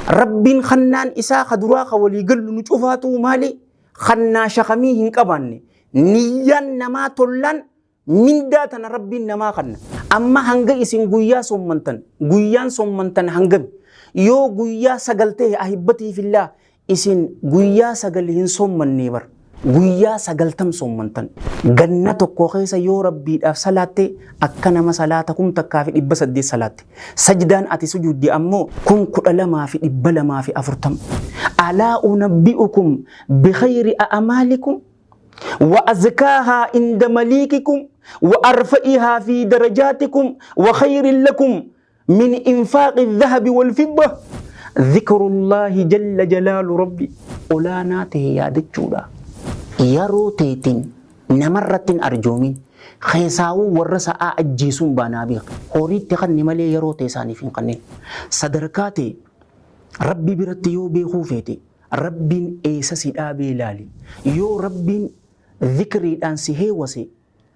Rabbiin khannaan isaa ka duraa ka walii gallu nu cufaatuu maali? Khannaa shakamii hin qabaanne. Niyyaan namaa tollaan mindaa tana Rabbiin namaa kanna. Amma hanga isin guyyaa soommantan, guyyaan soommantan hangami? Yoo guyyaa 9 ta'e ahibbatii fillaa isin guyyaa 9 hin soommannee bar. Guyyaa 90 soommantan. Ganna tokko keessa yoo Rabbiidhaaf salaatte akka nama salaata 1800 salaatte. Sajdaan ati sujuudde ammoo 12240. Alaa unabbi'ukum bikhayri a'maalikum wa azkaahaa inda maliikikum wa arfa'ihaa fi darajaatikum wa khayrin lakum min infaaqi dhahabi wal fidda dhikrullaahi jalla jalaalu rabbi olaanaa ta'e yaadachuudha. Yeroo teetiin namarratti hin arjoomin keessaawuu warra sa'aa ajjeesuun baanaa beeka. Horiitti kanni malee yeroo ta'e isaaniif hin kannin. Sadarkaa ta'e rabbi biratti yoo beekuu feete rabbiin eessa si dhaabee ilaali. Yoo rabbiin dhikriidhaan si heewase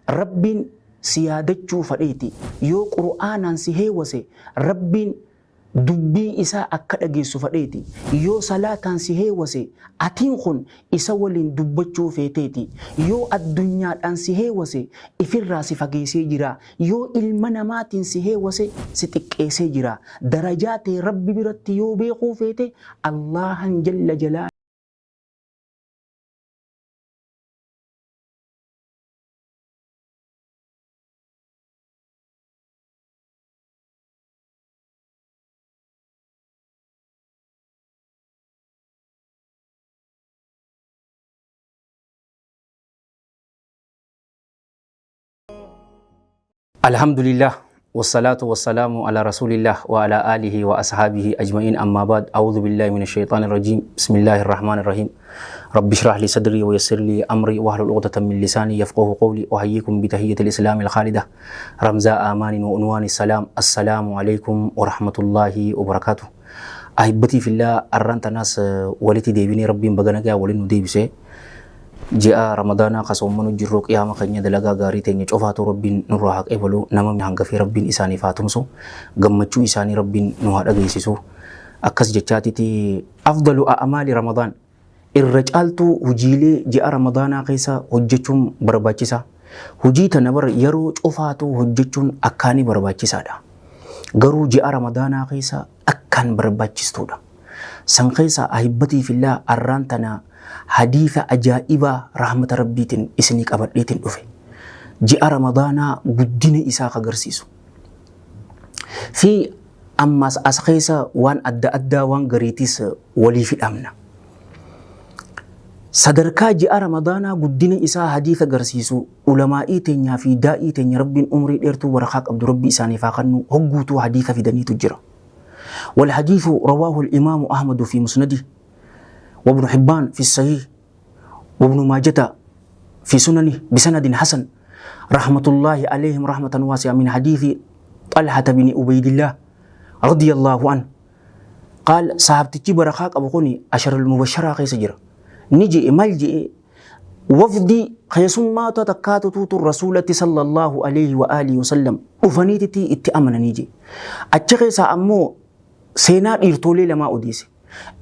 Rabbiin si yaadachuu fadheeti. Yoo Qur'aanaan si heewase Rabbiin dubbii isaa akka dhageessu fadheeti. Yoo salaataan si heewase atiin kun isa waliin dubbachuu feeteeti. Yoo addunyaadhaan si heewase ifirraa si fageessee jira. Yoo ilma namaatiin si heewase si xiqqeessee jira. Darajaa tee Rabbi biratti yoo beekuu feete Allaahan jalla jalaaluhu. Alhamdulillah wassalatu wassalamu ala rasulillah wa ala alihi wa ashabihi ajma'in amma ba'd. A'udhu billahi minash shaitanir rajim. Bismillahir rahmanir rahim. Rabbi shrah li sadri wa yassir li amri wahlul 'uqdatan min lisani yafqahu qawli. Uhayyikum bi tahiyyatil islamil khalidah ramza amanin wa unwani salam. Assalamu alaikum wa rahmatullahi wa barakatuh. Ahibbati fillah, arran tanaas waliti deebinee Rabbiin baga nagaa walin nu deebisee. Ji'a Ramadaanaa ka soommanu jirru qiyaama keenya dalagaa gaarii teenya cofaatu Rabbiin nurraa haa qeebalu. Nama hangafee Rabbiin isaaniif haa tumsu, gammachuu isaanii Rabbiin nu haa dhageessisu. Akkas jechaatiti afdalu a'maali Ramadaan, irra caaltuu hujiilee ji'a Ramadaanaa keessa hojjechuun barbaachisa. Hujii tana bar yeroo cofaatu hojjechuun akkaanii barbaachisaadha. Garuu ji'a Ramadaanaa keessa akkaan barbaachistuudha. San keessa ahibbatii fillah arraan tana hadiisa ajaa'ibaa rahmata Rabbiitiin isinii qabadheetiin dhufe. Ji'a Ramadaanaa guddina isaa ka garsiisu. Fi ammas as keessa waan adda addaa waan gariitis walii fidhamna. Sadarkaa ji'a Ramadaanaa guddina isaa hadiisa garsiisu ulamaa'ii teenyaa fi daa'ii teenya Rabbiin umrii dheertuu barakaa qabdu Rabbi isaaniif haa kennu hogguutuu hadiisa fidaniitu jira. والحديث رواه الإمام أحمد في مسنده وابن حبان في الصحيح وابن ماجة في سننه بسند حسن رحمة الله عليهم رحمة واسعة، من حديث طلحة بن عبيد الله رضي الله عنه قال صاحبتي برخاك أبو خوني عشر المبشرة قيس جرا نجي ملجئ وفدي خيسما تكاتو الرسولة صلى الله عليه وآله وسلم dhufaniititi itti amananii je. Achi keessaa ammoo seenaa dhiirtoolee lamaa odeesse.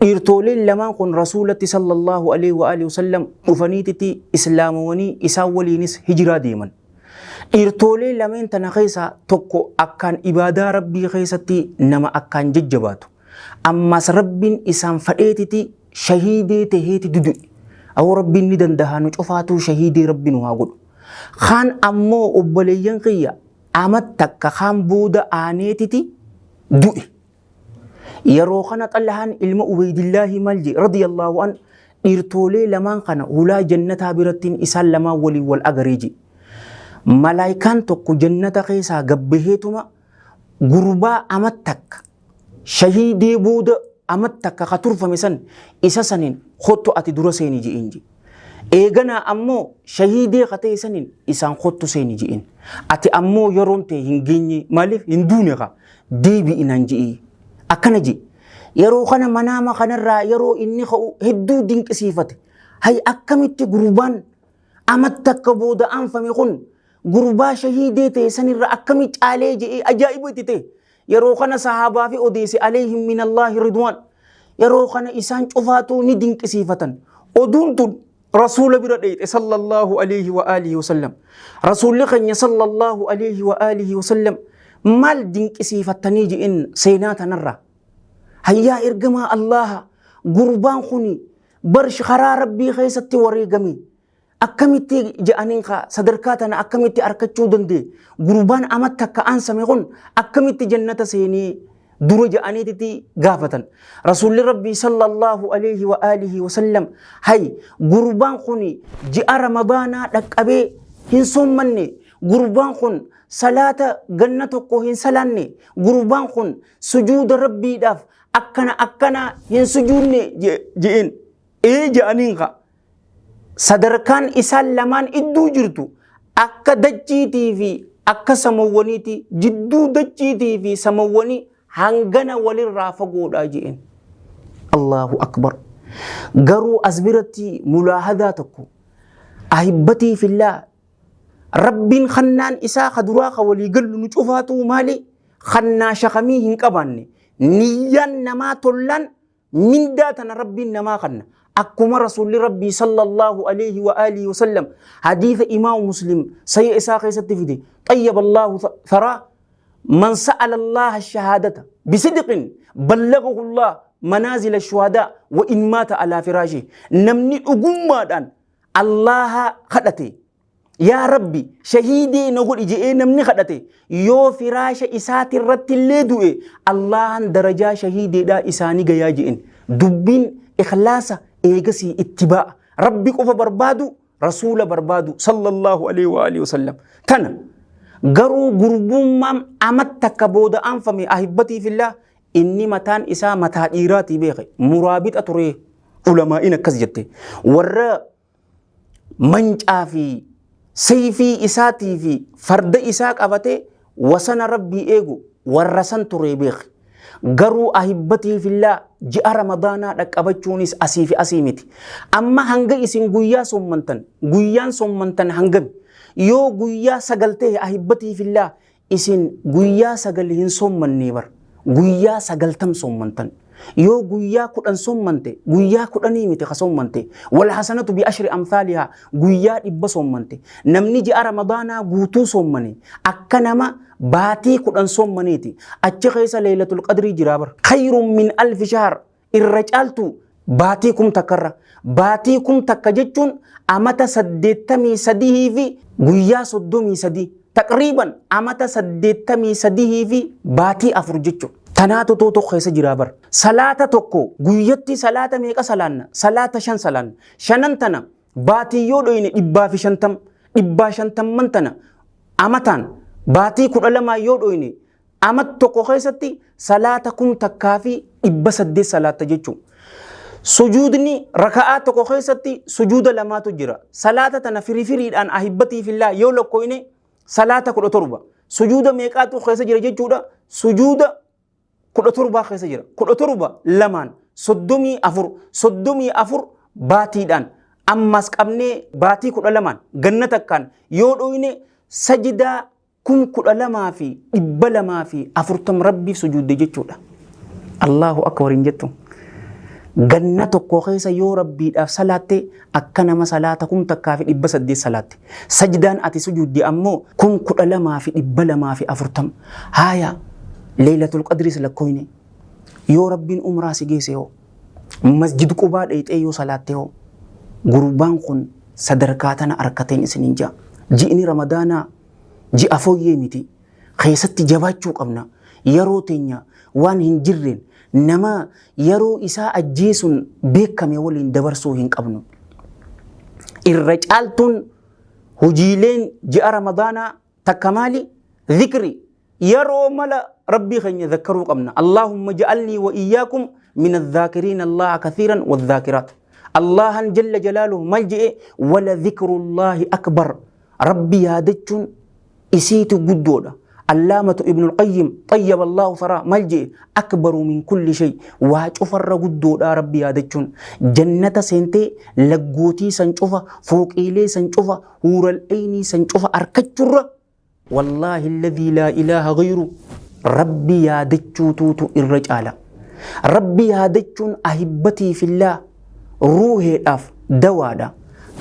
Dhiirtooleen lamaan kun rasuulatti sallallahu alaihi wa alihi wasallam dhufaniititi islaamawanii isaan waliinis hijiraa deeman. Dhiirtoolee lameen tana keessaa tokko akkaan ibaadaa Rabbii keessatti nama akkaan jajjabaatu. Ammas Rabbiin isaan fadheetiti shahiidee taheeti dudu'e. Awoo Rabbiin ni danda'a nu cufaatuu shahiidee Rabbi nu haa godhu. Kaan ammoo obboleeyyan kiyya amat takka kaan booda aaneetiti du'e. Yeroo kana Xalhaan ilma Ubeydillaahi maal jedhe radiyallahu an dhiirtoolee lamaan kana hulaa jannataa birattiin isaan lamaan waliin wal agaree jedhe. Malaayikaan tokko jannata keessaa gabbaheetuma gurbaa amat takka shahiidee booda amat takka ka turfame san isa saniin kottu ati dura seeni je'een jedhe. Eeganaa ammoo shahiidee ka ta'e saniin isaan kottu seeni je'een. Ati ammoo yeroon ta'e hin geenye maaliif hin duune ka deebi'i naan je'ee. Akkana je'e. Yeroo kana manaama kanarraa yeroo inni ka'u hedduu dinqisiifate. Hay akkamitti gurbaan amat takka booda aanfame kun gurbaa shahiidee ta'e sanirra akkami caalee je'ee ajaa'iba itti ta'e. Yeroo kana sahaabaa fi odeesse alayhim minallaahi ridwaan. Yeroo kana isaan cufaatuu ni dinqisiifatan. Oduun tun Rasuula bira dheeyxe sallallahu alayhi wa alihi wasallam. Rasuulli keenya sallallahu alayhi wa alihi wasallam maal dinqisiifattanii je'een seenaa tanarraa. Hayyaa ergamaa Allaaha, gurbaan kuni bar karaa Rabbii keessatti wareegame. Akkamitti je'aniin kaa sadarkaa tana akkamitti arkachuu danda'e? Gurbaan amatti akka aansame kun akkamitti jannata seenee dura je'aniititi gaafatan. Rasuulli Rabbii sallallahu alayhi wa alihi wa sallam hay gurbaan kun ji'a Ramadaanaa dhaqqabee hin soommanne, gurbaan kun salaata ganna tokko hin salaanne, gurbaan kun sujuuda Rabbiidhaaf akkana akkana hin sujuudne je'een. Ee je'aniin kaa. Sadarkaan isaan lamaan idduu jirtu akka dachiitii fi akka samawwaniiti, jidduu dachiitii fi samawwanii hangana walirraa fagoodha je'een. Allahu akbar. Garuu as biratti mulaahadaa tokko ahibbatii fillaa, Rabbiin khannaan isaa ka duraa ka walii gallu nu cufaatuu maali? Khannaa shakamii hin qabaanne. Niyyaan namaa tollaan mindaa tana Rabbiin namaa kanna. Akkuma Rasuulli Rabbii sallallahu alayhi wa alihi wa sallam hadiisa Imaamu Muslim sayya isaa keessatti fide. Xayyaba Allahu tharaa man sa'ala Allaha shahaadata bisidqin ballagahu Allah manaazila shuhadaa wa in maata alaa firaashi. Namni dhugummaadhaan Allaha kadhate, yaa Rabbi shahiidee na godhi je'ee namni kadhate, yoo firaasha isaati irratti illee du'e Allahan darajaa shahiideedhaa isaani gayaa je'en. Dubbiin ikhlaasa, eegasii ittibaa'a. Rabbi qofa barbaadu, Rasuula barbaadu sallallahu alaihi wa alihi wasallam. Tana garuu gurbummaan amat takka booda aanfame ahibbatii fillah, inni mataan isaa mataa dhiiraatii beeke muraabixa ture. Ulamaa'iin akkas jette, warra mancaa fi sayfii isaatii fi farda isaa qabatee wasana Rabbii eegu warra san ture beeke. Garuu ahibbatii fillaa, ji'a Ramadaanaa dhaqqabachuunis asii fi asii miti. Amma hanga isin guyyaa soommantan, guyyaan soommantan hangami? Yoo guyyaa 9 ta'e, ahibbatii fillaa, isin guyyaa 9 hin soommannee bar. Guyyaa 90 soommantan. Yoo guyyaa 10 soommante, guyyaa 10 miti ka soommante. Wal hasanatu bi ashri amsaalihaa, guyyaa 100 soommante. Namni ji'a Ramadaanaa guutuu soommane akka nama baatii 10 soommaneeti. Achi keessa Leeylatul Qadrii jiraa bar. Khayrun min alfi shahr, irra caaltu baatii 1000rra. Baatii 1000 jechuun amata 83 fi guyyaa 33. Taqriiban amata 83 fi baatii 4 jechuudha. Tanaatu tokko keessa jiraa bar. Salaata tokko guyyatti salaata meeqa salaanna? Salaata 5 salaanna. Shanan tana baatii yoo dhoyne 150. 150n tana amataan baatii 12 yoo dhoyne, amat tokko keessatti salaata 1800 salaatta jechuudha. Sujuudni raka'aa tokko keessatti sujuuda lamaatu jira. Salaata tana firii firiidhaan ahibbatii fillaa yoo lakkoyne salaata 17. Sujuuda meeqaatu keessa jira jechuudha? Sujuuda 17 keessa jira. 17 lamaan 34, 34 baatiidhaan ammas qabnee baatii 12n ganna takkaan yoo dhoyne sajidaa 12,240 Rabbiif sujuudde jechuudha. Allahu akbar hin jettu. Ganna tokko keessa yoo Rabbiidhaaf salaatte akka nama salaata 1800 salaatte. Sajdaan ati sujuudde ammoo 12,240. Haaya, Leeylatul Qadriis lakkoyne. Yoo Rabbiin umraa si geesse hoo? Masjid Qubaa dheeyxee yoo salaatte hoo? Gurbaan kun sadarkaa tana arkateen isiniin ja'a. Ji'ni Ramadaanaa ji'a fooyyee miti. Keessatti jabaachuu qabna. Yeroo teenya waan hin jirreen nama yeroo isaa ajjeesuun beekame waliin dabarsuu hin qabnu. Irra caaltuun hojiileen ji'a Ramadaanaa takka maali? Zikri. Yeroo mala Rabbii keenya zakkaruu qabna. Allahumma ja'alnii wa iyyakum min adh-dhaakiriina Allaha kathiiran wadh-dhaakiraat. Allahan jalla jalaaluhu mal je'e? Wala dhikrullahi akbar. Rabbi yaadachuun isiitu guddoodha. Allaamatu Ibnul Qayyim xayyaba Allahu saraa mal je'e? Akbaru min kulli shay, waa cufarra guddoodha Rabbi yaadachuun. Jannata seentee laggootii san cufa, fooqiilee san cufa, huural aynii san cufa arkachurra, wallaahi alladhii laa ilaaha ghayru, Rabbi yaadachuutuutu irra caala. Rabbi yaadachuun ahibbatii fillaa ruuheedhaaf dawaadha.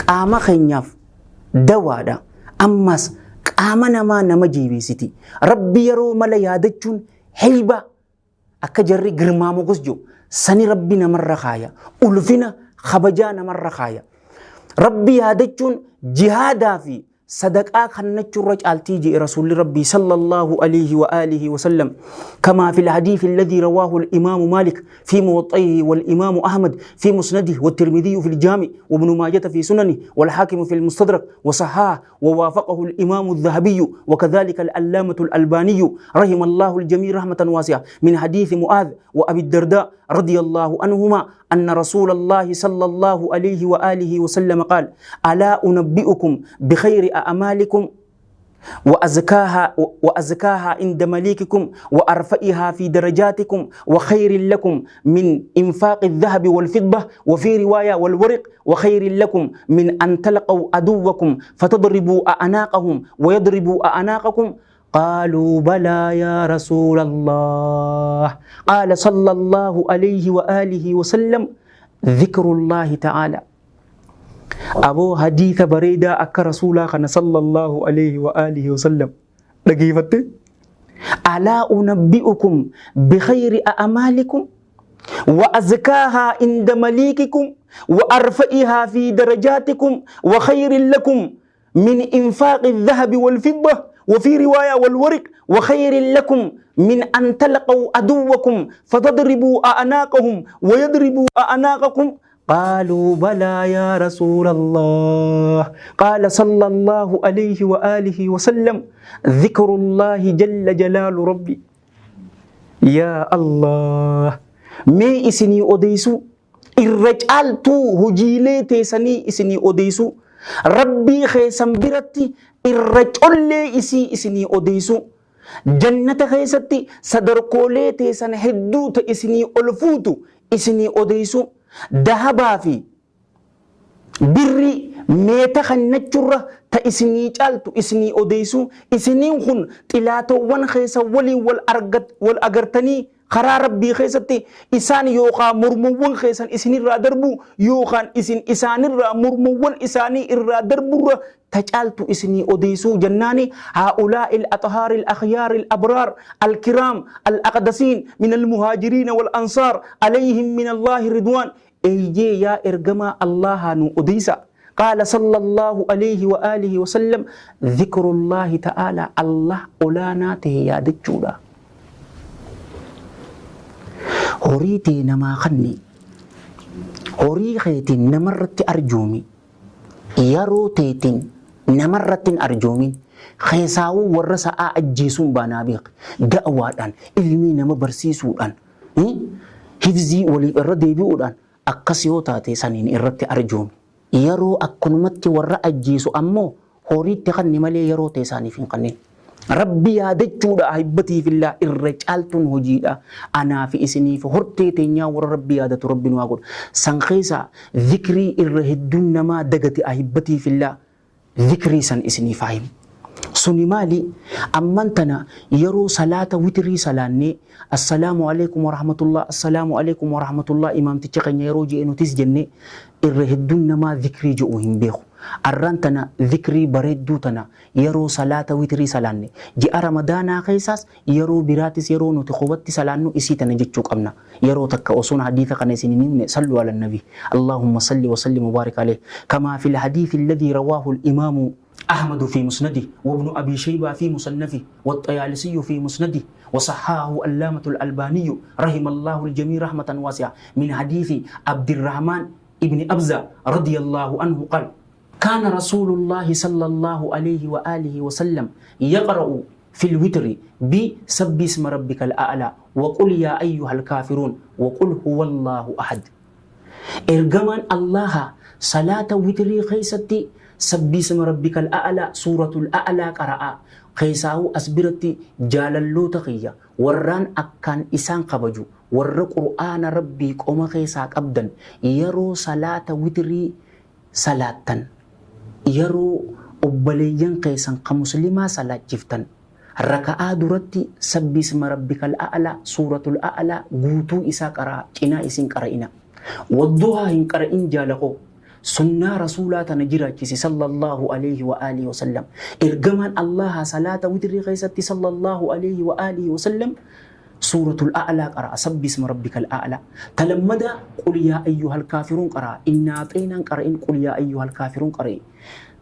Qaama keenyaaf dawaadha. Ammas qaama namaa nama jeebeessiti. Rabbi yeroo mala yaadachuun heyba akka jarri girmaa mogos jiru sani Rabbi namarra kaaya. Ulfina kabajaa namarra kaaya. Rabbi yaadachuun jihaadaa fi sadaqaa kannachurra caaltii je'e Rasuulli Rabbii sallallahu alayhi wa alihi wa sallam. Kamaa fil hadiisi alladhii rawaahu al-imaamu Maalik fi muwaxxa'ihi wal imaamu Ahmad fi musnadihi wa Tirmidhiyyu fil jaami wa ibnu Maajata fi sunanihi wal haakimu fil mustadrak wa sahaha wa waafaqahu al-imaamu adh-dhahabiyyu wa kadhalika al-allaamatu al-albaaniyyu rahimallahu al-jamii rahmatan waasi'a min hadiisi Mu'aadh wa Abi Dardaa radiyallahu anhumaa أن رسول الله صلى الله عليه وآله وسلم قال ألا أنبئكم بخير أعمالكم وأزكاها عند مليككم وأرفئها في درجاتكم وخير لكم من إنفاق الذهب والفضة وفي رواية والورق وخير لكم من أن تلقوا عدوكم فتضربوا أعناقهم ويضربوا أعناقكم قالوا بلى يا رسول الله قال صلى الله عليه وآله وسلم ذكر الله تعالى. أبو حديث بريدة أك رسولا خنا صلى الله عليه وآله وسلم دقيفت ألا أنبئكم بخير أعمالكم وأزكاها عند مليككم وأرفئها في درجاتكم وخير لكم من إنفاق الذهب والفضة وفي رواية والورق وخير لكم من أن تلقوا عدوكم فتضربوا أعناقهم ويضربوا أعناقكم قالوا بلى يا رسول الله قال صلى الله عليه وآله وسلم ذكر الله جل جلال ربي. يا الله مي إسني أديسو الرجال تو هجيلي تيسني إسني أديسو ربي خيسن برتي الرجال إسي إسني أديسو جنة خيستي صدر كولي تيسن هدو تإسني ألفوتو إسني أديسو دهبا في بري ميتا خنجرة تإسني جالتو إسني أديسو إسني خن تلاتو ون خيس ولي والأرقت والأقرتني خرا ربي خيستي إسان يوخا مرمون خيسان إسني را دربو يوخان إسن إسان را مرمون إساني إرا دربو تجالتو إسني أديسو جناني هؤلاء الأطهار الأخيار الأبرار الكرام الأقدسين من المهاجرين والأنصار عليهم من الله رضوان أيجي يا إرجما الله نو أديسا قال صلى الله عليه وآله وسلم ذكر الله تعالى الله أولانا تهيا دجودا هوريتي نما خني هوري خيتي نمرت أرجومي يروتيتين نمرت أرجومي خيساو ورسا أجيسون بانابيق دعوة علمي نما برسيسودان حفظي ولي الردي بيودان أكسيو تاتي سنين الرت أرجومي يرو أكنمت ور أجيسو أمو هوريتي خني مالي يرو تيساني فين قنين ربي يا دجودا أحبتي في الله الرجال هجيدا أنا في إسني في هرتي تنيا ور ربي يا دت ربي نواقول سنخيسا ذكري الرهدون ما دقتي أحبتي في الله ذكري سن إسني فاهم سني مالي أمنتنا يرو صلاة وتري صلاني السلام عليكم ورحمة الله السلام عليكم ورحمة الله إمام تشقن يرو جي إنو تسجني الرهدون ما ذكري جؤهم بيخو أرانتنا ذكري بريدوتنا يرو صلاة وتري صلاني جاء رمضان خيساس يرو براتس يرو نتخوت صلانو إسيتنا جتشوك أمنا يرو تك أصون حديث قنيسين صلوا على النبي اللهم صل وسلم وبارك عليه كما في الحديث الذي رواه الإمام أحمد في مسنده وابن أبي شيبة في مصنفه والطيالسي في مسنده وصححه علامة الألباني رحم الله الجميع رحمة واسعة من حديث عبد الرحمن ابن أبزة رضي الله عنه قال كان رسول الله صلى الله عليه وآله وسلم يقرأ في الوتر بسبح اسم ربك الأعلى وقل يا أيها الكافرون وقل هو الله أحد. إرجمان الله صلاة وتر خيستي سبح اسم ربك الأعلى سورة الأعلى قرأ خيساو أسبرتي جاللو تقيا وران أكان إسان قبجو ور قرآن ربي قوم خيساك أبدا يرو صلاة وتري صلاة يرو أبليين قيسان قمسلما صلاة جفتن Raka'aa duratti Sabbi isma rabbikal a'laa, suuratul a'laa guutuu isaa qara'aa, cinaa isin qara'ina. Wadduhaa hin qara'in jaala koo. Sunnaa Rasuulaa tana jiraachisi sallallahu aleyhi wa aalihi wa sallam. Ergamaan Allaahaa salaata witrii keessatti sallallahu aleyhi wa aalihi wa sallam suuratul a'laa qara'a, sabbi isma rabbikal a'laa. Ta lammadaa qul yaa ayyuhal kaafiruun qara'a. Innaa axeynaan qara'in qul yaa ayyuhal kaafiruun qara'i.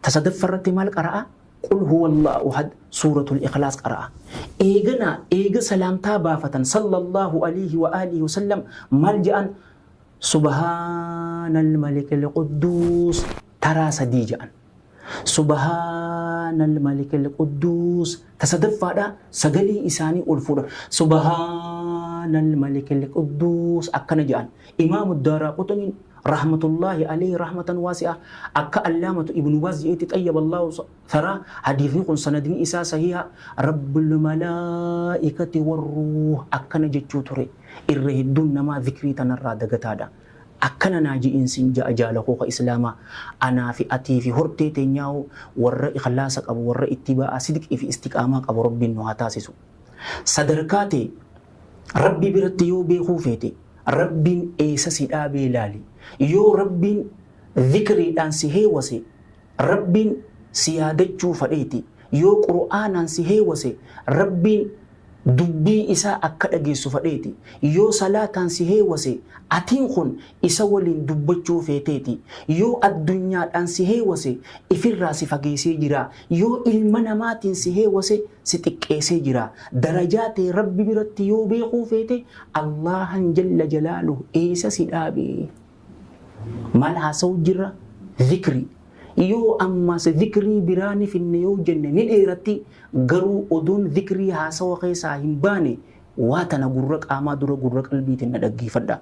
Ta sadaffa irratti maal qara'a? Qul huwallaahu ahad suuratul ikhlaas qara'a. Eeganaa eega salaamtaa baafatan sallallahu aleyhi wa aalihi wa sallam maal ja'an? Subhaanal malikil qudduus taraa sadii ja'an. Subhaanal malikil qudduus ta sadaffaadha sagalee isaanii ol fuudhan. Subhaanal malikil qudduus akkana ja'an. Imaamu Daaraa Quxniin rahmatullaahi alayhi rahmatan waasi'a akka Allaamatu Ibnu Baaz je'etti xayyaballahu tharaa hadiisni kun sanadni isaa sahiha Rabbul malaa'ikati warruuh akkana jechuu ture. Irra hedduun namaa zikrii tanarraa dagataadha. Akkana naa ji'iin siin ja'a jaala koo ka islaamaa. Anaa fi atii fi hortee teenyaahuu warra ikhlaasa qabu, warra ittibaa'a sidqii fi istiqaamaa qabu Rabbiin nu haa taasisu. Sadarkaa tee Rabbi biratti yoo beekuu feete Rabbiin eessa si dhaabee laali. Yoo Rabbiin zikriidhaan si heewase Rabbiin si yaadachuu fadheeti. Yoo Qur'aanaan si heewase Rabbiin dubbii isaa akka dhageessu fadheeti. Yoo salaataan si heewase atiin kun isa waliin dubbachuu feeteeti. Yoo addunyaadhaan si heewase ifirraa si fageessee jira. Yoo ilma namaatiin si heewase si xiqqeessee jira. Darajaa tee Rabbi biratti yoo beekuu feete Allaahan jalla jalaaluhu eessa si dhaabe? Maal haasa'u jirra? Zikrii. Yoo ammas zikrii biraa ni finne yoo jenne ni dheeratti, garuu odoon zikrii haasawa keessaa hin baane waa tana gurra qaamaa dura gurra qalbiitiin na dhaggeeffadha.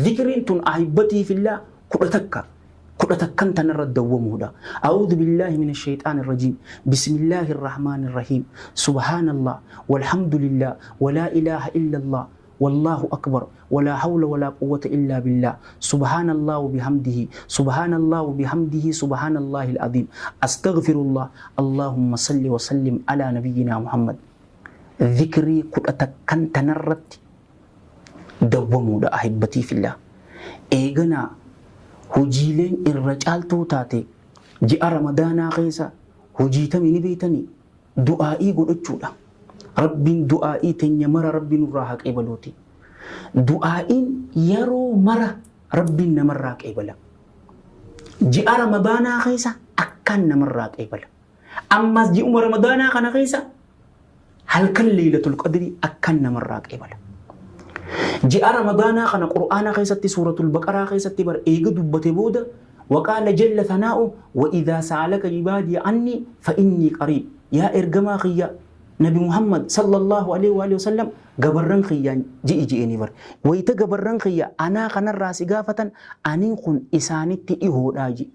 Zikriin tun ahibbatii fillaa 11 11n tanarra dawwamuudha. A'uudhu billaahi mina shayxaani rajiim. Bismillaahi rahmaani rahiim. Subhaanallah walhamdulillah walaa ilaaha illallah Wallaahu akbar walaa hawla walaa quwwata illaa billaah Subhaanallah wabihamdihi Subhaanallah wabihamdihi Subhaanallahil aziim Astaghfirullah Allahumma salli wa sallim alaa nabiyyinaa Muhammad Zikrii 11n tanarratti dawwamuudha ahibbatii fillah. Eeganaa hojiileen irra caaltuu taate ji'a Ramadaanaa keessa hojii tami ni beeytanii? Du'aa'ii godhachuudha. Rabbiin du'aa'ii teenya mara Rabbi nurraa haa qeebaluuti. Du'aa'iin yeroo mara Rabbiin namarraa qeebala. Ji'a Ramadaanaa keessa akkaan namarraa qeebala. Ammas ji'uma Ramadaanaa kana keessa halkan Leeylatul Qadrii akkaan namarraa qeebala. Ji'a Ramadaanaa kana Qur'aana keessatti suuratul Baqaraa keessatti bar eega dubbate booda Waqaala jalla thanaa'u wa idhaa sa'alaka ibaadii annii fa innii qariib Yaa ergamaa kiyya Nabi Muhammad sallallahu aleyhi wa alihi wasallam gabarran kiyyaan ji'i ji'eenii bar. Wayta gabarran kiyya anaa kanarraa si gaafatan aniin kun isaanitti dhihoodhaa ji'i.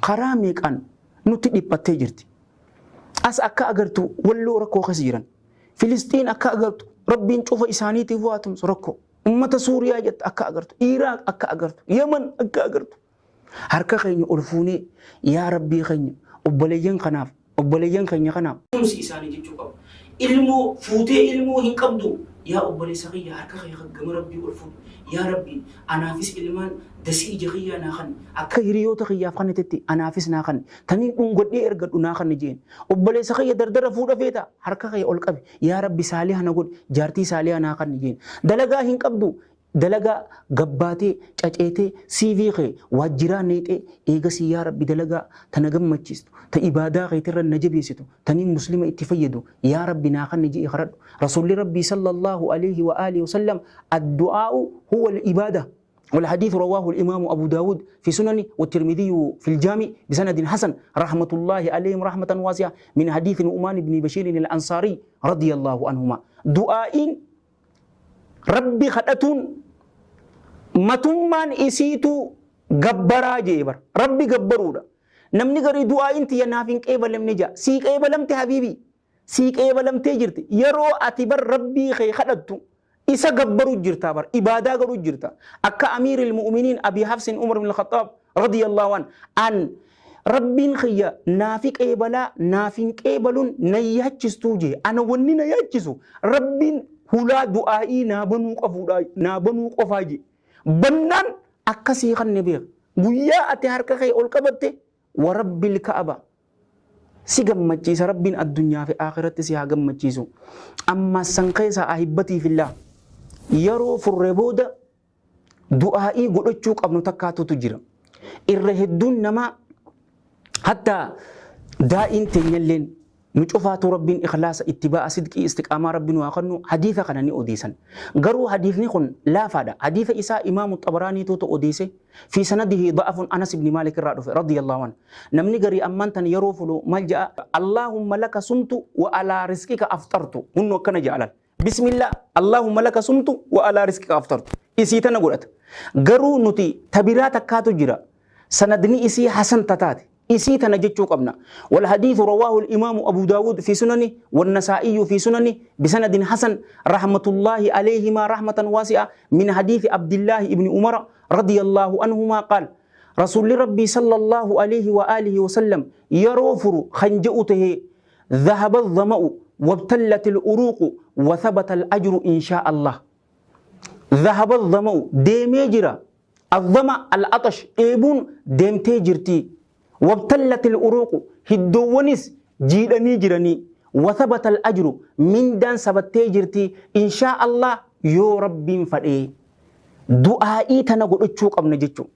Karaa meeqaan nutti dhiphattee jirti. As akka agartu walloo rakkoo keessa jiran. Filisxiin akka agartu Rabbiin cufa isaaniitiif waa tumsu rakkoo. Ummata Suuriyaa jetta akka agartu, Iraaq akka agartu, Yaman akka agartu. Harka keenya ol fuunee yaa Rabbii keenya obboleeyyan kanaaf obboleeyyan keenya kanaaf. Tumsi isaanii jechuu qaba. Ilmoo fuutee ilmoo hin qabdu yaa obboleessa kiyya harka kee gama Rabbii ol fuudhi. Yaa Rabbii anaafis ilmaan dasii ija kiyyaa naa kanni. Akka hiriyoota kiyyaaf kannitetti anaafis naa kanni. Taniin dhungadhee ergadhu naa kanni jeen. Obboleessa kiyya dardara fuudha feeta harka kee ol qabi. Yaa Rabbi saaliha na godhi, jaartii saaliha naa kanni jeen. Dalagaa hin qabdu, dalagaa gabbaatee, caceetee, CV kee waajjiraa neexee, eegasii yaa Rabbi dalagaa ta na gammachiistu, ta ibaadaa keetirra na jabeessitu, taniin muslima itti fayyadu, yaa Rabbi naa kanni je'ii kadhadhu. Rasuulli Rabbii sallallahu aleyhi wa aalihi wa sallam addu'aa'u huwa al-ibaada. والحديث رواه الإمام أبو داود في سننه والترمذي في الجامع بسند حسن رحمة الله عليهم رحمة واسعة من حديث نعمان بن بشير الأنصاري رضي الله عنهما دعاء ربي خدتون متمان إسيتو gabbaraa jee bar rabbi gabbaruudha namni garii du'aa'iin tiyya naaf hin qeebalamne jaa sii qeebalamte habiibii Sii qeebalamtee jirti. Yeroo ati bar Rabbii kee kadhattu isa gabbaru jirta bar ibaadaa godhu jirta. Akka Amiiril Mu'miniin Abii Hafsin Umar ibn Khaxaab radiyallahu an an Rabbiin kiyya naafi qeebalaa naaf hin qeebaluun na yaachistuu jee. Ana wanni na yaachisu Rabbiin hulaa du'aa'ii naa banuu qabuudha naa banuu qofaa jee. Bannaan akkasii kan ni beeka. Guyyaa ati harka kee ol qabatte wa rabbil ka'aba si gammachiisa. Rabbiin addunyaa fi akhiratti si haa gammachiisu. Ammas san keessaa ahibbatii fillah yeroo furre booda du'aa'ii godhachuu qabnu takkaatutu jira. Irra hedduun namaa, hatta daa'iin teenyalleen, nu cufaatu Rabbiin ikhlaasa, ittibaa'a sidqii, istiqaamaa Rabbi nu haa kennu, hadiisa kana ni odeessan. Garuu hadiisni kun laafaadha. Hadiisa isaa Imaamu Xabaraaniituutu odeesse. Fi sanadihi da'afun. Anas ibn Maalik irraa dhufe radiyallahu anhu. Namni garii ammaan tan yeroo fulu maal ja'a? "Allahumma laka sumtu wa alaa rizqika afxartu." Hunnu akkana ja'alan. Bismillah, "Allahumma laka sumtu wa alaa rizqika afxartu." Isii tana godhata. Garuu nuti tabiraa takkaatu jira. Sanadni isii hasan tataate. Isii tana jechuu qabna. والحديث رواه الإمام أبو داود في سننه والنسائي في سننه بسند حسن رحمة الله عليهما رحمة واسعة، من حديث عبد الله بن عمر رضي الله عنهما قال: رسول ربي صلى الله عليه وآله وسلم yeroo furu kan je'u "ذهب الظمأ وابتلت العروق وثبت الأجر إن شاء الله". ذهب الظمأ deemee jira. الظمأ العطش, dheebuun deemtee jirti. وابتلت العروق hiddoowwanis jiidhanii jiranii. وثبت الأجر mindaan sabattee jirti. إن شاء الله yoo Rabbiin fadhee du'aa'ii tana godhachuu qabna jechuudha.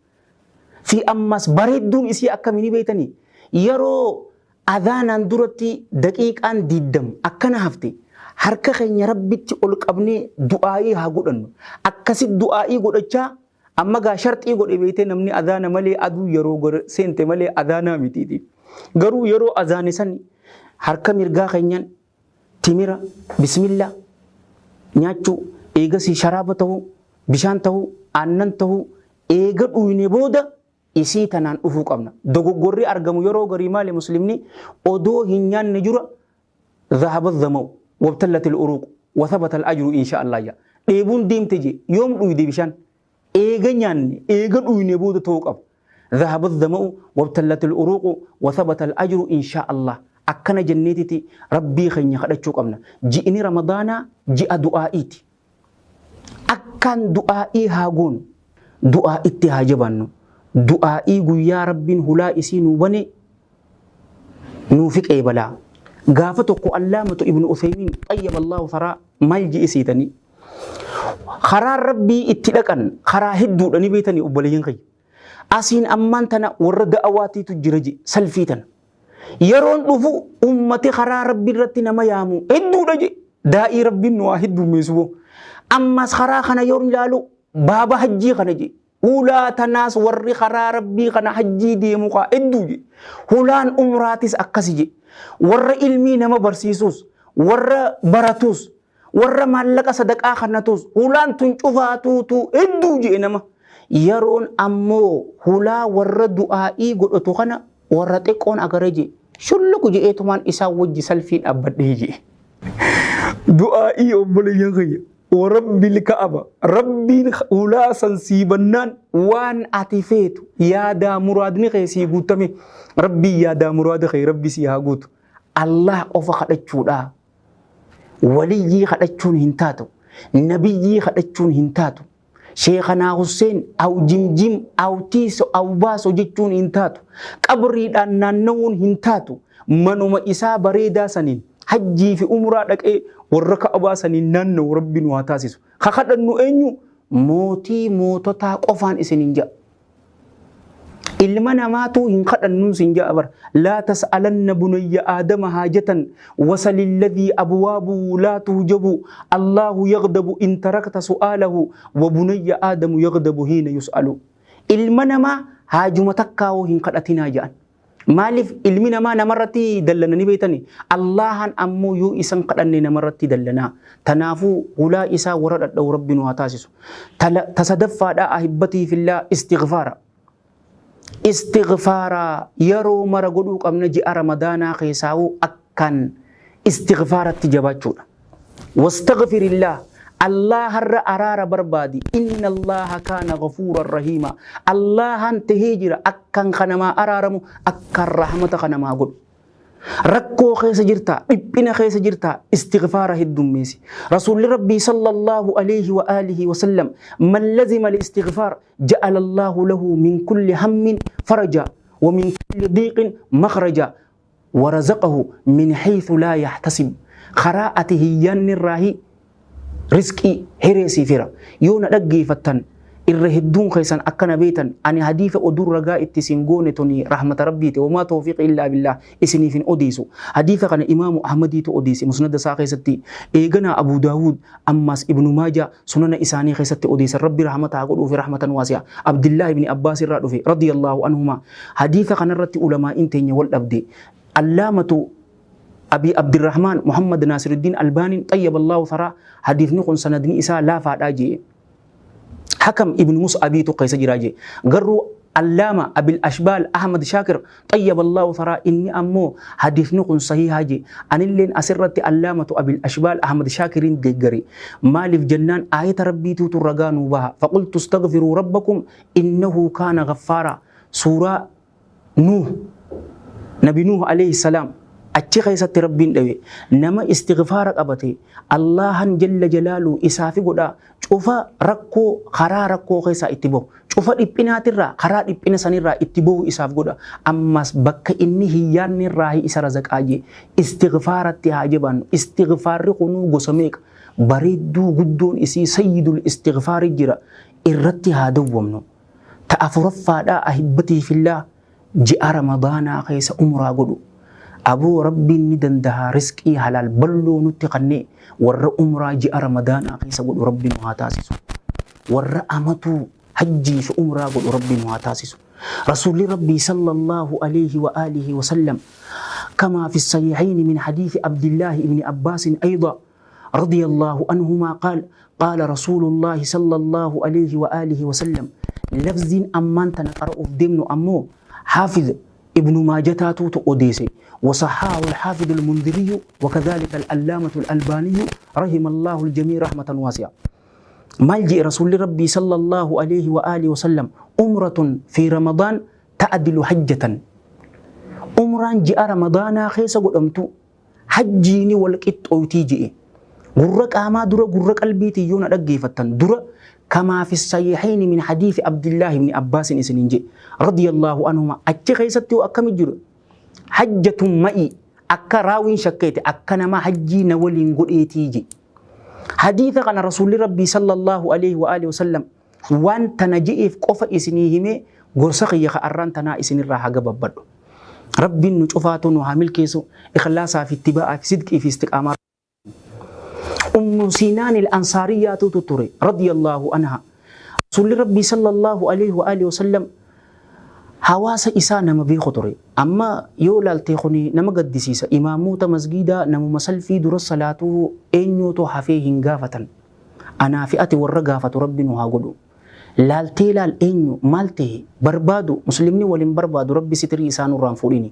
Fi ammas bareedduun isii akkamii beektanii? Yeroo adhaanaan duratti daqiiqaan 20 akkana hafte harka keenya Rabbitti ol qabnee du'aa'ii haa godhannu. Akkasit du'aa'ii godhachaa amma gaa sharxii godhe beektee, namni adhaana malee aduu yeroo seente malee adhaanaa mitiiti. Garuu yeroo adhaane san harka mirgaa keenyaan timira bismillah nyaachuu, eegasii sharaaba ta'uu, bishaan ta'uu, aannan ta'uu, eega dhuyne booda isii tanaan dhufuu qabna. Dogoggorri argamu yeroo garii maali? Muslimni odoo hin nyaanne jura ذهب الظمأ وابتلت العروق وثبت الأجر إن شاء الله. Dheebuun deemte je, yoom dhuyde bishaan? Eega nyaanne, eega dhuyne booda ta'uu qaba. ذهب الظمأ وابتلت العروق وثبت الأجر إن شاء الله. Akkana jenneetiti Rabbii keenya kadhachuu qabna. Ji'ini Ramadaanaa ji'a du'aa'iiti. Akkaan du'aa'ii haa goonu. Du'aa'itti haa jabaannu. Du'aa'ii guyyaa Rabbiin hulaa isii nuu bane nuufi qeebalaa. Gaafa tokko Allaamatu Ibnu Uthaymiin طيب الله ثراه maal ji'e seetanii? Karaan Rabbii itti dhaqan karaa hedduudha ni beetanii, obboleeyyan kiyya. Asiin ammaan tana warra da'awaatiitu jira je salfii tana. Yeroon dhufu ummati karaa Rabbii irratti nama yaamu hedduudha je. Daa'ii Rabbiin nu waa heddummeessu. Ammas karaa kana yoo ilaalu baaba hajjii kana je. Hulaa tanaas warri karaa Rabbii kana hajjii deemu kaa hedduu je. Hulaan umraatis akkasi je. Warra ilmii nama barsiisus, warra baratus, warra maallaqa sadaqaa kannatus, hulaan tun cufaatuutu hedduu je nama. Yeroon ammoo hulaa warra du'aa'ii godhatu kana warra xiqqoon agaree je. Shulluku je'eetumaan isaan wajji salfii dhaabbadhee je. Du'aa'ii, obboleeyyan kiyya. ورب الكعبة Rabbiin hulaa san sii bannaan waan ati feetu yaadaa muraadni kee sii guutame. Rabbiin yaadaa muraada kee Rabbi sii haa guutu. Allah qofa kadhachuudha. Waliyyii kadhachuun hin taatu. Nabiyyii kadhachuun hin taatu. Sheekhanaa Hussein aw jimjim aw tiiso aw baaso jechuun hin taatu. Qabriidhaan naanna'uun hin taatu. Manuma isaa bareedaa saniin hajjii fi umraa dhaqee warra ka'abaa saniin naanna'u Rabbi nu haa taasisu. Ka kadhannu eenyu? Mootii moototaa qofaan isiniin jedha. Ilma namaatu hin kadhannuun sin ja'a bara. لا تسألن بني آدم حاجة وسل الذي أبوابه لا تحجب. الله يغضب إن تركت سؤاله وبني آدم يغضب حين يسأل. Ilma namaa haajuma takkaawoo hin kadhatinaa jedhan. Maaliif? Ilmi namaa namarratti dallana ni beektani. Allahan ammoo yoo isan kadhanne namarratti dallanaa. Tanaafuu hulaa isaa warra dhadha'u Rabbi nu haa taasisu. Tasadaffaadhaa أحبتي في الله istighfaara. Istighfaara yeroo mara godhuu qabna. Ji'a Ramadaanaa keessaa'uu akkaan istighfaaratti jabaachuudha. واستغفر الله Allaaharra araara barbaadi. Inna Allaaha kaana ghafuuran rahiima. Allaahaan tahee jira akkan ka namaa araaramu, akkan rahmata ka namaa godhu. Rakkoo keessa jirtaa, dhiphina keessa jirtaa, istighfaara heddummeessi. Rasuulli Rabbii sallallahu alayhi wa aalihi wa sallam man lazima al-istighfaar ja'ala Allaahu lahu min kulli hammin faraja wa min kulli diiqin makhraja wa razaqahu min haythu laa yahtasib. Karaa ati hin yaanne irraahi rizqii hiree siif hira. Yoo na dhaggeeffattan irra hedduun keessan akka na beektan ani hadiisa oduu ragaa itti isin goone tuni rahmata Rabbiiti wamaa tawfiiqi illaa billaah isiniif hin odeessu. Hadiisa kana Imaamu Ahmadiitu odeesse musnada isaa keessatti, eeganaa Abuu Daawud, ammaas Ibnu Maajaa sunana isaanii keessatti odeessan. Rabbi rahmata haa godhuufi rahmatan waasi'a. Abdillaah ibni Abbaas irraa dhufe radiyallaahu anhumaa. Hadiisa kanarratti ulamaa'iin teenya wal dhabde. Allaamatu Abi Abdirrahmaan Muhammad Naasiruddin Albaaniin xayyaballahu tharaa hadiisni kun sanadni isaa laafaadhaa jee. Hakam ibn Mus'abiitu keessa jiraa jee. Garuu Allaama Abil Ashbaal Ahmad Shaakir xayyaballahu tharaa inni ammoo hadiisni kun sahiihaa jee. Anilleen asirratti Allaamatu Abil Ashbaal Ahmad Shaakiriin deeggare. Maaliif jennaan aayata Rabbiituutu ragaa nuu baha. Faqultu astaghfiruu rabbakum innahu kaana ghaffaaraa. Suuraa Nuuh, Nabi Nuuh alayhi salaam achi keessatti Rabbiin dhawe nama istighfaara qabate Allaahan jalla jalaaluu isaafi godhaa cufa rakkoo karaa rakkoo keessaa itti bahu, cufa dhiphinaatirraa karaa dhiphina sanirraa itti bahu isaaf godha, ammas bakka inni hin yaannerraahi isa razaqaa jee. Istighfaaratti haa jabaannu. Istighfaarri kunuu gosa meeqa bareedduu guddoon isii sayyidul istighfaari jira, irratti haa dawwamnu. Ta afuraffaadhaa ahibbatii fillaah, ji'a Ramadaanaa keessa umraa godhu. Aboo Rabbiin ni dandahaa risqii halaal balloo nutti kannee warra umraa ji'a Ramadaanaa keessa godhu Rabbi nu haa taasisu. Warra amatuu hajjii fi umraa godhu Rabbi nu haa taasisu. Rasuulli Rabbii sallallahu alayhi wa alihi wa sallam kamaa fi sahihayn min hadiisi Abdillaahi ibni Abbaasin ayda رضي الله عنهما قال قال رسول الله صلى الله عليه وآله وسلم. لفظ أمان تنقرأ في دمن أمو حافظ ابن ماجة توت أوديسي وصححه الحافظ المنذري وكذلك الألامة الألباني رحم الله الجميع رحمة واسعة. مالجئ رسول ربي صلى الله عليه وآله وسلم عمرة في رمضان تعدل حجة. عمران جاء رمضان خيس قدمتو hajjiini wal qixxooytii je'e. Gurra qaamaa dura gurra qalbiitiin yoo na dhaggeeffattan dura kamaa fi sahiihayni min hadiisi Abdillaahi ibni Abbaasin isiniin je'e radiyallaahu anhuma. Achi keessatti hoo akkami jiru? Hajjatun ma'i akka raawiin shakkeete akka nama hajjii na waliin godheetii je'e. Hadiisa kana Rasuulli Rabbii sallallahu alaihi wa alihi wasallam waan tana je'eef qofa isinii himee gorsa kiyya ka arraan tanaa isinirraa haga babbadhu. Rabbiin nu cufaatu nu haa milkeessu ikhlaasaa fi ittiba'aa fi sidqii fi istiqaamaa. Ummu Sinaan al-Ansaariyyaatutu ture radiyallahu anha. Rasuulli Rabbii sallallahu alaihi wa alihi wasallam hawaasa isaa nama beeku ture. Amma yoo laalte kuni nama gaddisiisa. Imaamoota masgiidaa namuma salfii dura salaatuu eenyuutu hafee hin gaafatan. Anaa fi ati warra gaafatu Rabbi nu haa godhu. Laaltee laal eenyu maal tahe barbaadu muslimni wal hin barbaadu. Rabbi sitirii isaa nurraa hin fuudhini.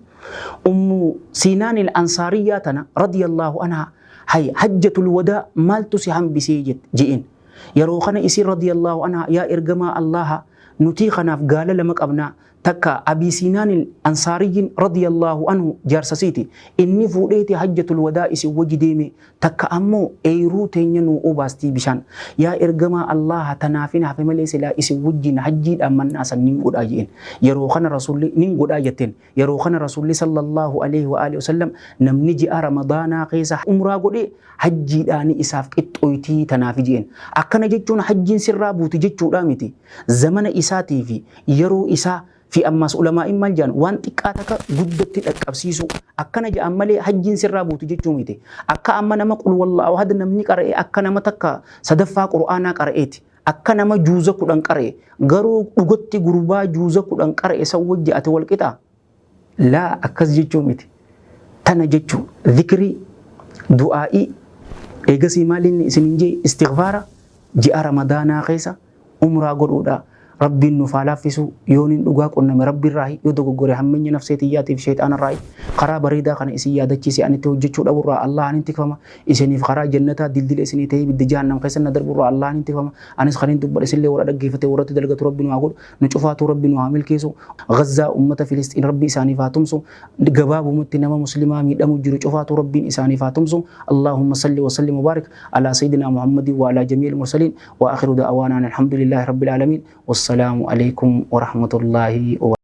Ummu Siinaanil Ansaariyyaa tana radiyallahu anha hay hajjatul wadaa maaltu si hambisee je'een. Yeroo kana isiin radiyallahu anha yaa ergamaa Allaha nutii kanaaf gaala lama qabnaa, takka Abii Siinaanil Ansaariyyin radiyallahu anhu jaarsa siiti inni fuudheeti hajjatul wadaa isin wajji deeme, takka ammoo eeyruu teenya nuu obaastii bishaan. Yaa ergamaa Allaaha tanaafin hafe malee silaa isin wajjiin hajjii dhaammannaa san nin godhaa je'een. Yeroo kana Rasuulli nin godhaa jetteen. Yeroo kana Rasuulli sallallaahu aleyhi wa aalihi wasallam namni ji'a Ramadaanaa keessa umraa godhe hajjiidhaani isaaf qixxooytii tanaafi je'een. Akkana jechuun hajjiin sirraa buuti jechuudhaa miti. Zamana isaatii fi yeroo isaa fi ammaas ulamaa'iin maal ja'an waan xiqqaa takka guddatti dhaqqabsiisuu akkana ja'an malee hajjiin sirraa buuti jechuu miti. Akka amma nama qul wallaahu ahad namni qara'e akka nama takka sadaffaa qur'aanaa qara'eeti. Akka nama juuza 10 qara'e. Garuu dhugatti gurbaa juuza 10 qara'e san wajji ati wal qixaa? Laa, akkas jechuu miti. Tana jechuu zikrii, du'aa'ii, eegasii maal inni isiniin jee istighfaara ji'a Ramadaanaa keessa umraa godhuudha. Rabbiin nuuf haa laaffisu. Yooniin dhugaa qunname Rabbiirraahi, yoo dogoggore hammeenya nafsee tiyyaatiif sheyxaanarraahi. Karaa bareedaa kana isin yaadachiise ani itti hojjechuu dhaburraa Allaahaan hin tikfama. Isiniif karaa jannataa dildila isinii ta'ee ibidda jahannam keessa na darburraa Allaahaan hin tikfama. Anis kanin dubbadhe isinillee warra dhaggeeffatee warratti dalagatu Rabbi nu haa godhu. Nu cufaatuu Rabbi nu haa milkeessu. Gazzaa ummata Filisxiin Rabbi isaaniif haa tumsu. Gabaabumatti nama muslimaa miidhamu jiru cufaatuu Rabbiin isaaniif haa tumsu. Allaahumma salli wa sallim wa baarik alaa sayyidinaa Muhammadin wa alaa jamiil mursaliin. Wa aakhiru da'awaanaa anil hamdulillaahi rabbil aalamiin. Wassalaamu aleykum wa rahmatullaahi wa.